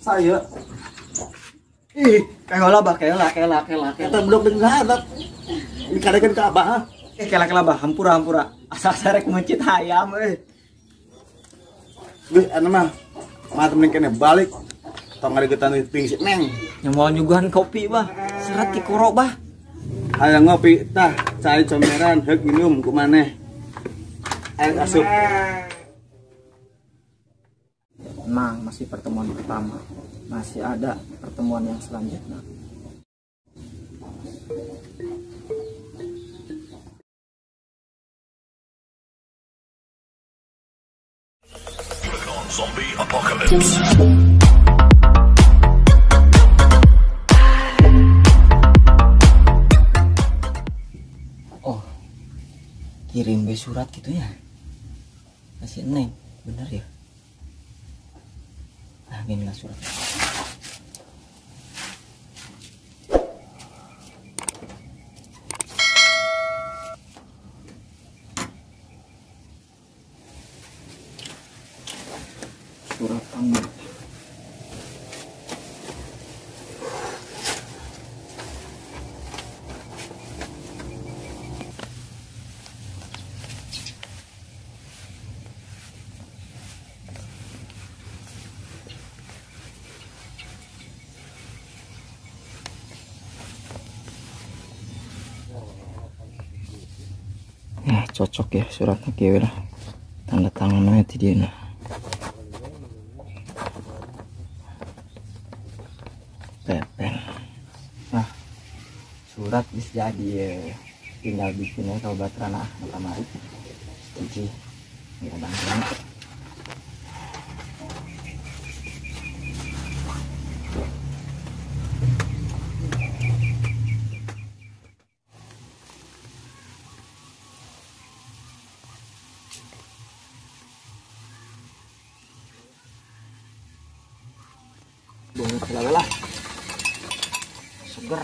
Saya. Ih, kela bah, kela, kela, kela, kela. Eta blok deung hadap. Dikarekeun ka abah. Eh, kela kela bah, hampura hampura. Asa sarek meuncit hayam euy. Geus anu mah. Mah mending kene balik. Tong ngarigetan ping si Neng. Nya moal nyuguhan kopi bah. Serat ki koro bah. Hayang ngopi tah, cai comberan heuk minum ku maneh. Ayo asup. Emang masih pertemuan pertama. Masih ada pertemuan yang selanjutnya. Zombie apocalypse. Oh, kirim be surat gitu ya? Masih Neng, bener ya? Nah, inilah surat. Surat tangan. Ya, cocok ya suratnya kieu lah. Tanda tangannya ti dieu. Pepen. Nah, surat bisa jadi ya. Tinggal bikinnya kalau baterana kamari. Cici, nggak bangkrut. Banget lah, seger.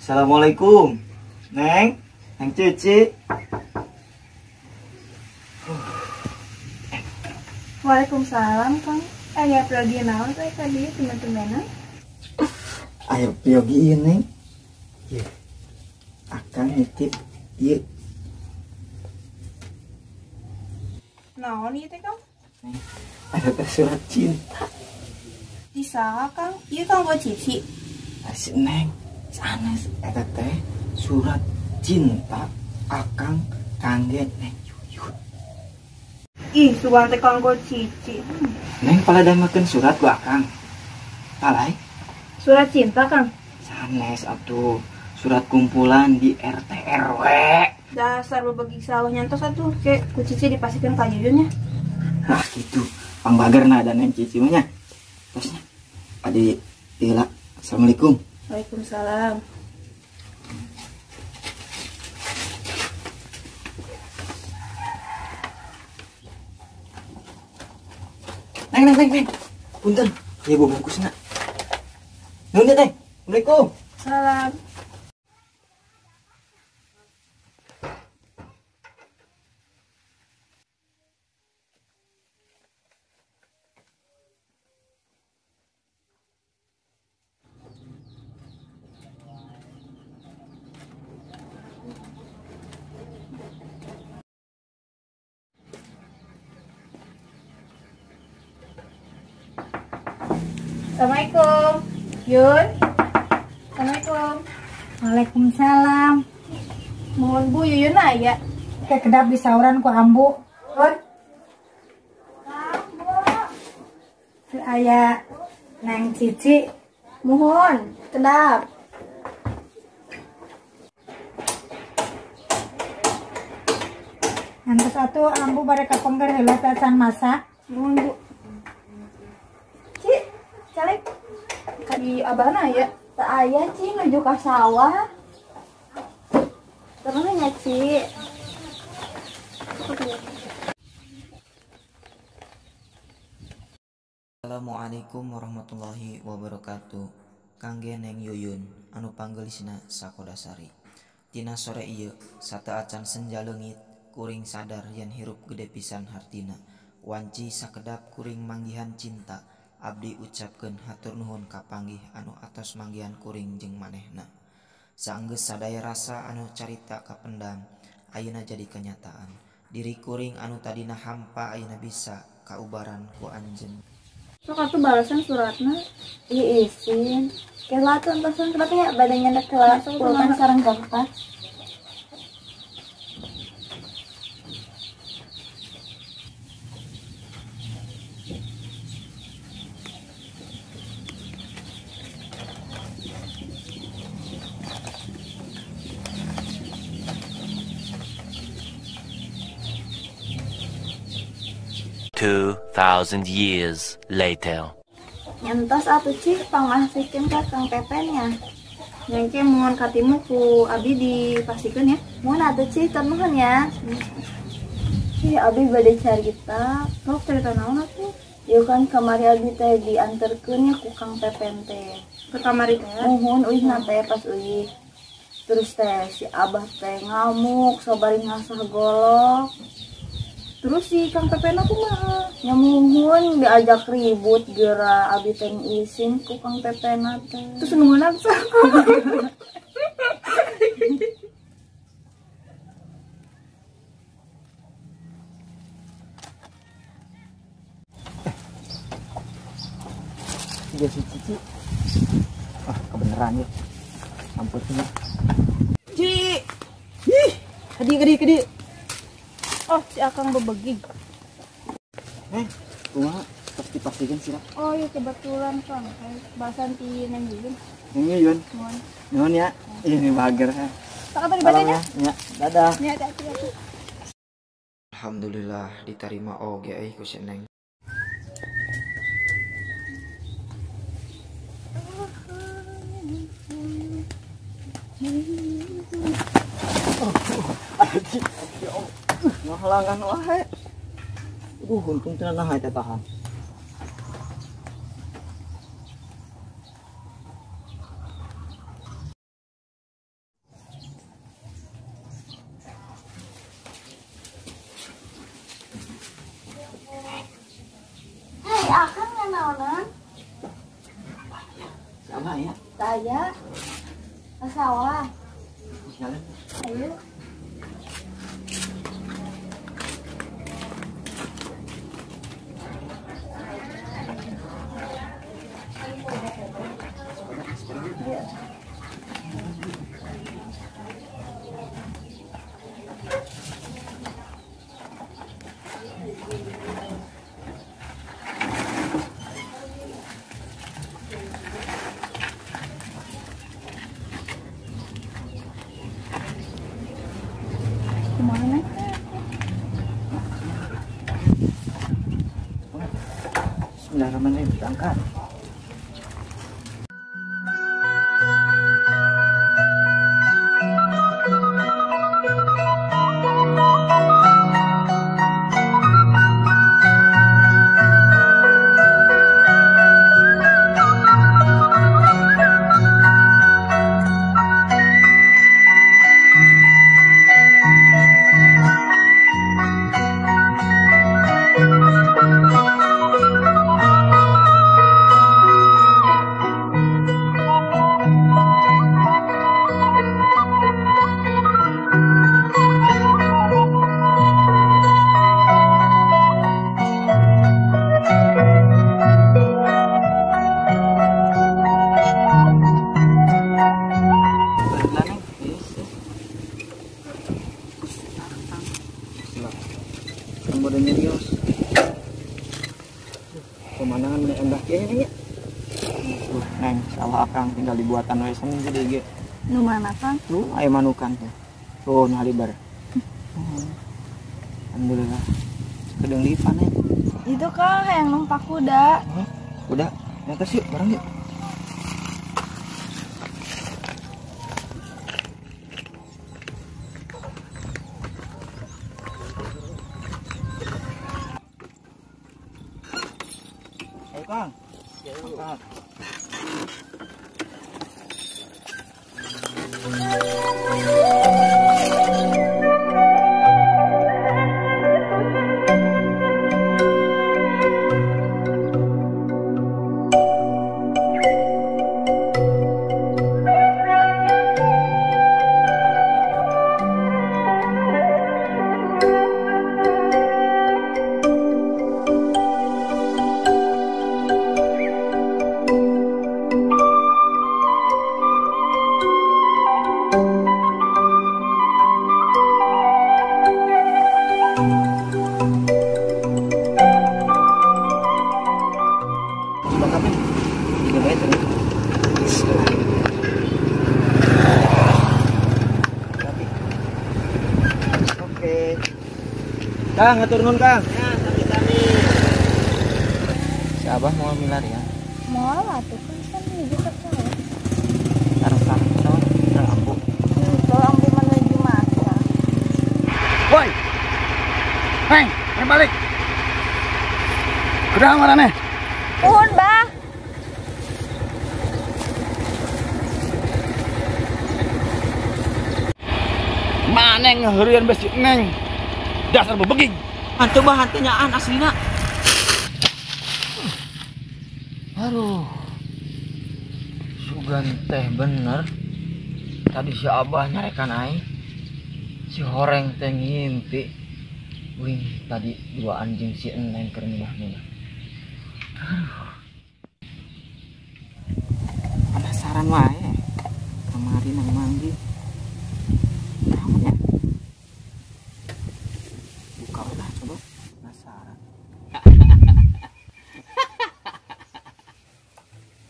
Assalamualaikum, Neng, Neng Cici. Waalaikumsalam, Kang. Aya pergi naon teh ka dieu teman-temanan? Ayo pergi ieu, Neng. Ieu. Akang nitip ieu. Naon ieu teh, Kang? Neng, ada teh surat cinta. Di saha, Kang? Ieu kanggo Cici. Asik, Neng. Sanes eta teh surat cinta akang kangge Neng Yuyun. Ih, sugan teh kanggo Cici. Neng paladamakeun surat ku akang. Palai? Surat cinta, Kang. Sanes atuh, surat kumpulan di RT RW. Dasar bebegi sawah nyantos atuh, ke ku Cici dipasikeun ka Yuyun nya. Hah, gitu. Pangbagerna da Neng Cici mah nya. Tosnya. Adi heula. Assalamualaikum. Waalaikumsalam. Neng, neng, neng, neng. Punten, ieu bungkusna. Nuhun ya, Neng. Assalamualaikum. Salam. Assalamualaikum, Yun. Assalamualaikum. Waalaikumsalam. Mohon Bu Yuyun aya. Kayak kedap di sauran ku ambu. Yun. Ambu. Aya Neng Cici. Mohon kedap. Ngantos atuh ambu bare kapengker heula tacan masak. Mohon Bu. Cik, calik. Kadi abahna ya. Teu aya Ci nuju ka sawah. Terus nya Ci. Assalamualaikum warahmatullahi wabarakatuh. Kangge Neng Yuyun anu panggelisna sakodasari. Tina sore ieu sateuacan senja leungit kuring sadar yen hirup gede pisan hartina. Wanci sakedap kuring manggihan cinta. Abdi ucapkeun hatur nuhun kapanggih anu atos manggihan kuring jeung manehna. Saenggeus sadaya rasa anu carita kapendam ayeuna jadi kenyataan. Diri kuring anu tadina hampa ayeuna bisa kaubaran ku anjeun. Sok atuh balasan suratna. Ih isin. Kela atuh entosan kenapa ya badannya ndak kela pulpen sareng kertas. $2,000 years later. Nyentos atuh Ci pangmasihkeun ka Kang Pepen nya. Nyengke mun katimu ku abi dipastikeun ya. Mun atuh Ci tur nuhun ya. Ci abi bade carita. Sok cerita naon atuh? Ieu kan kamari abi teh dianterkeun nya ku Kang Pepen teh. Ke kamari teh? Muhun uihna teh pas uih. Terus teh si Abah teh ngamuk sobari ngasah golok. Terus si Kang Pepen aku mah nyamuhun diajak ribut geura abi teh isin ku Kang Pepen teh. Terus nungguan sah. Dia si Cici. Ah, kebenaran ya. Ampun ya. Ci. Ih, kedi. Oh, si Akang bebegig. Kumaha? Pasti pastikan sih lah. Oh iya kebetulan Kang, bahasan ti Neng Yuyun. Neng Yuyun? Nuhun. Nuhun ya. Ini bager ya. Tak tadi bacanya? Ya, dadah. Ya, hati-hati. Alhamdulillah diterima oge euy ku si Neng. Ngahalangan wae. Untung teu naha eta tahan. Hei, Akang nganaonan? Sama ya? Saya ke sawah. Jalan. Ayo. Kemana? Bismillahirrahmanirrahim, berangkat. Pemandangan meni endah kieu nya. Neng, sawah Akang tinggal dibuatan we sami jadi ge. Nu mana Kang? Tuh, aya manukan tuh. Tuh, nu halibar. Alhamdulillah. Sakedeung dipan ya. Itu Kang hayang numpak kuda. Hah? Kuda? Di atas yuk, bareng yuk. Kang, hatur nuhun Kang. Ya, sami-sami. Si Abah mau milarian? Moal atuh kan kan hiji percaya. Sareng sareng ambu. Henteu ambu menuju masak. Woi. Neng, neng balik. Kudaha maraneh? Nuhun, Bah. Maneh ngeheureuyan besi Neng. Dasar bebegig. Hantu bah hantu nyaan aslina. Aduh. Sugan teh bener. Tadi si Abah nyarekan aing. Si horeng teh ngimpi. Wih, tadi dua anjing si Neng keur minah-minah. Aduh. Penasaran wae. Kamari nang manggi. Naon ya? Buka lah coba. Penasaran.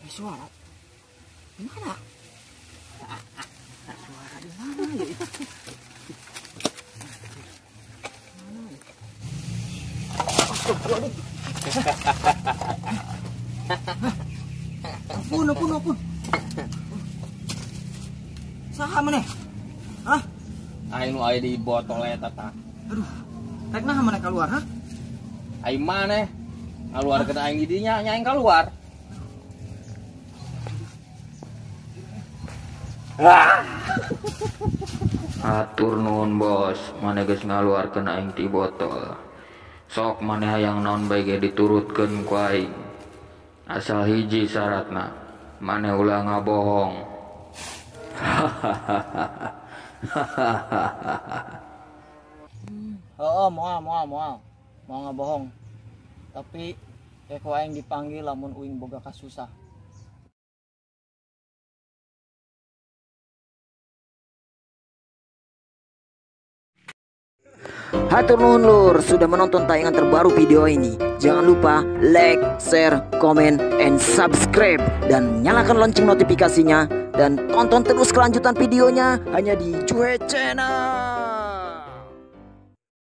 Suara di mana? Suara di mana ya itu? Mana ya? Astagfirullahaladzim. Ampun, ampun, ampun. Saha maneh? Hah? Aing nu aya di botol eta tah. Aduh. Rek naha maneh keluar, hah? Aing maneh ngaluarkeun aing di dinya, nya aing keluar. Atur nuhun bos, maneh geus ngaluarkeun aing ti botol. Sok maneh hayang naon bae ge diturutkeun ku aing. Asal hiji syaratna, maneh ulah ngabohong. Heeh, moal moal moal. Moal ngabohong. Tapi ku aing dipanggil lamun uing boga kasusah. Hatur nuhun lur sudah menonton tayangan terbaru video ini. Jangan lupa like, share, comment, and subscribe. Dan nyalakan lonceng notifikasinya. Dan tonton terus kelanjutan videonya hanya di Juhe Channel.